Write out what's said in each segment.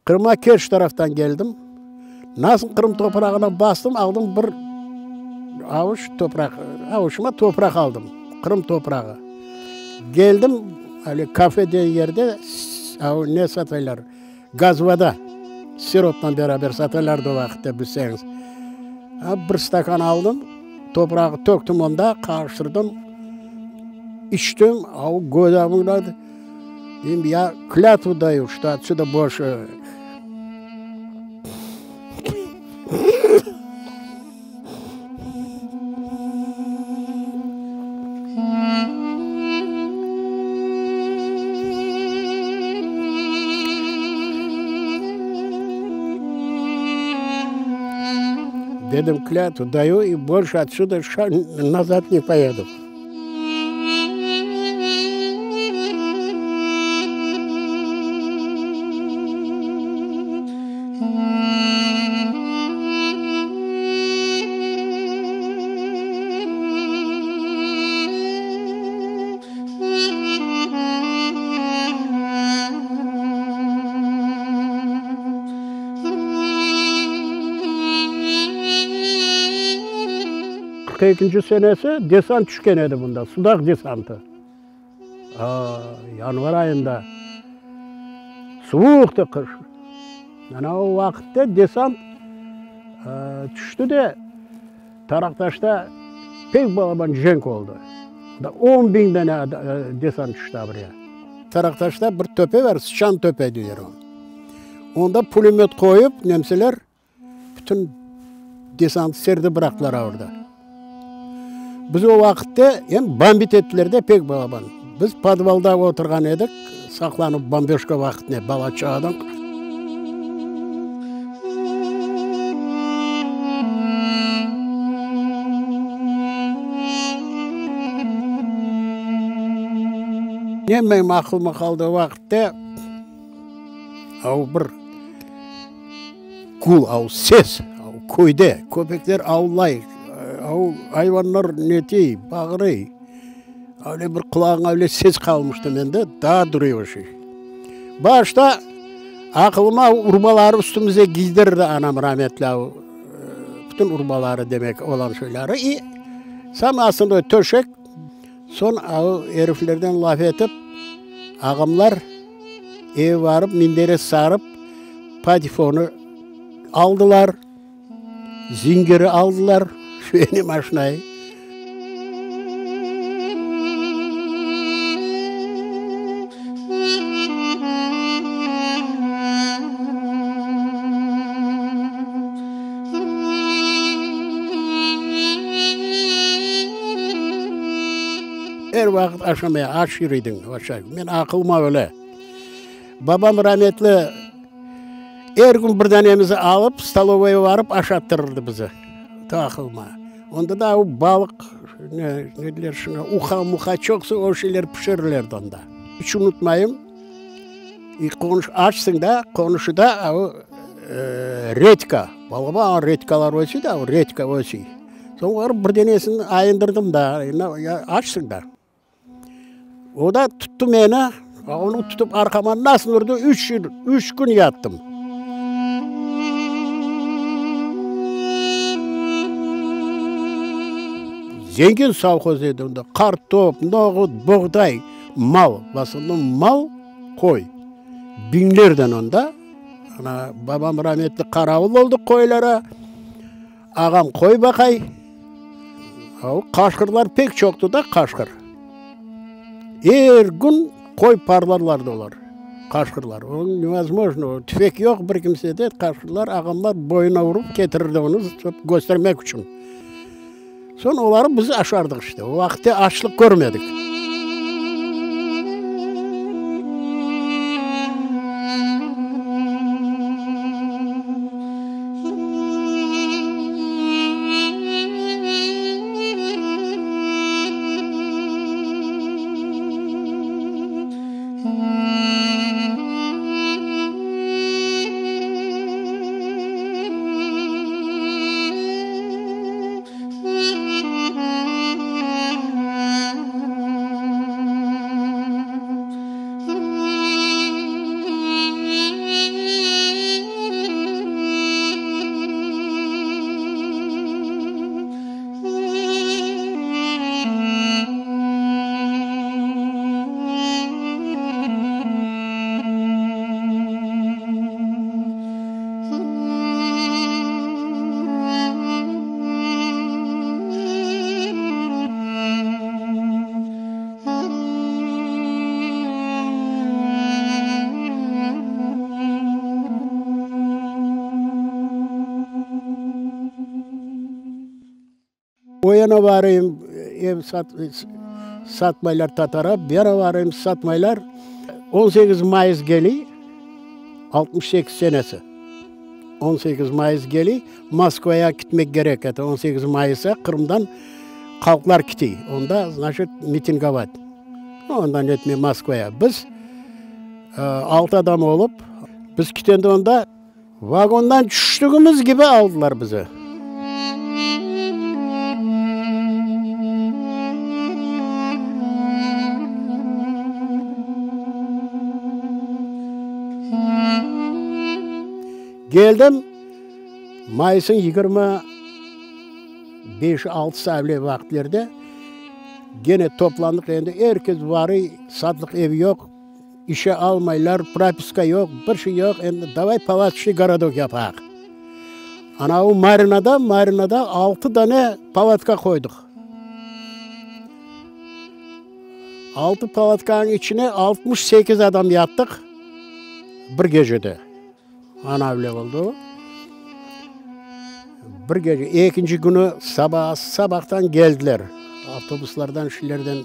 Qırımğa Kerç taraftan keldim. Nasıl Qırım toprağına bastım, aldım bir avuç topraq, avuçıma topraq aldım, Qırım toprağı. Keldim, öyle kafe degen yerde ne sataylar, gazvada, siroptan beraber satalardı o vaqıtta, bilseñiz. Bir stakan aldım, toprağı töktüm onda, qarıştırdım, içtim, Deyim, ya klâtvu dayu, çto otsüda bolşe. Dedim, klâtvu dayu i bolşe otsüda nazad ne poyedu. 42 senesi desant tüşken edi bunda, Sudaq desantı. Yanvar ayında. Suvuqtı qış. Ana o vaqıtta desant tüşti de, Taraqtaşta pek balaban cenk oldı. On biñ dane desant tüşti buraya. Taraqtaşta bir töpe bar, Sıçan töpe deyler onı. Onda pulemöt qoyıp nemseler Bütün desantı serde bıraqtılar orada. Biz o vaqıtta em bombit ettiler de pek balaban. Biz podvalda oturğan edik, saqlanıp bombeşka vaqtına bala-çağadan. Ne menim aqılıma qaldı o vaqıtta, av bir Gul, av, ses, av, köyde köpekler avlay, av, ayvanlar netey, bağırıy. Öyle bir qulağıña öyle ses qalmıştı mende, daa duruy o şey. Başta aqılıma urbaları üstümize giydirdi anam rametli, av, bütün urbaları demek olan şeyleri. İ sam astında töşek, soñ av eriflerden laf etip, ağamlar Eve barıp, mindere sarıp, patifonı aldılar, zingeri aldılar, şüyeni maşinayı. Er vaqıt aşamaya aç yürüydiñ. Men aqılıma öyle. Babam rametli er kün bir danemizi alıp, stolovoyğa barıp aşattırırdı bizi. Taqılma. Onda da o balıq, ne, ne deyler şuna, uha, muha çoqsa o şeyler pişirilerdi onda. İç unutmayım, qonuş, açsıñ da, qonuşıda o redka, balaban redkalar ösey da, o redka ösey. Soñ barıp bir danesini ayındırdım da, açsıñ da. O da tuttı meni, onı tutıp arqama nasıl urdı, üç yıl, üç kün yattım. Zengin sovhoz edi onda, qartop, noğut, boğday, mal, v osnovnom mal, qoy. Biñlerden onda. Ana, babam rametli qaravul oldı qoylara. Ağam qoy baqay. O qaşqırlar pek çoqtı da, qaşqır. Er kün qoy parlarlardı olar, qaşqırlar. O nevozmojno, tüfek yoq bir kimsede, qaşqırlar, ağamlar boyuna urıp ketirirdi onı köstermek içün. Soñ oları biz aşardıq işte. O vaqıtte açlıq körmedik. Oyana barayım, ev satmaylar tatara, buyana barayım, satmaylar. 18 mayıs keliy, 68 senesi, 18 mayıs keliy, Moskvaya ketmek kerek edi, 18 mayısa Qırımdan halqlar ketiy, onda, znaçit, mitingovat. Ondan etmey Moskvaya. Biz altı adam olıp, biz ketende onda Vagondan tüştügimiz kibi aldılar bizi. Keldim, mayısıñ 25 altısı avle vaqıtlerde gene toplandıq, endi er kes varıy, satlıq ev yoq. İşe almaylar, propiska yoq, bir şey yoq, endi davay palatçnıy gorodok yapayıq. Anavı Marinada, Marinada altı dane palatka qoydıq. Altı palatkanıñ içine 68 adam yattıq bir gecede. Ana öyle oldı o. Bir gece, ekinci künü saba, sabahtan geldiler. Avtobuslardan, şeylerden.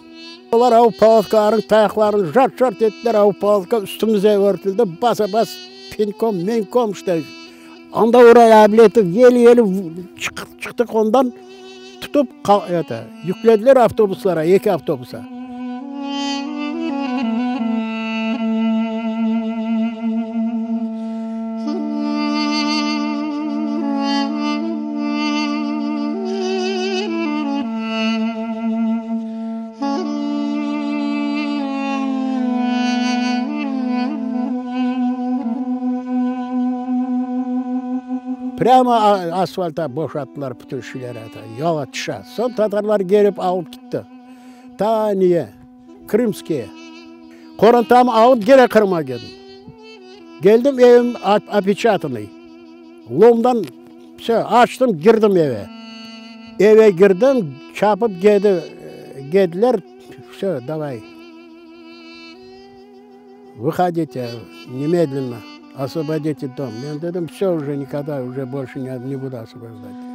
Olar av palatkalarnıñ tayaqlarını jart-jart ettiler, av palatka üstümize örtüldi, basa-bas, pinkom, minkom, işte. Anda oraya abletip, yeli-yeli çıqtıq ondan, tutıp, eto, yüklediler avtobuslara, eki avtobusa. Prâmo asfalta boşattılar bütün şeyleri, yola tüşe. Soñ tatarlar kelip alıp ketti. Ta neye, Krımskiye. Qorantamı alıp kene Qırımğa keldim. Keldim, evim opeçatanıy. Lomdan vse, açtım, kirdim eve. Eve kirdim, çapıp keldiler, vse, davay, vıhodite nemedlenno, osvobodite dom. Men dedim, vse, uje nikogda, uje bolşe ne budu osvobojdat.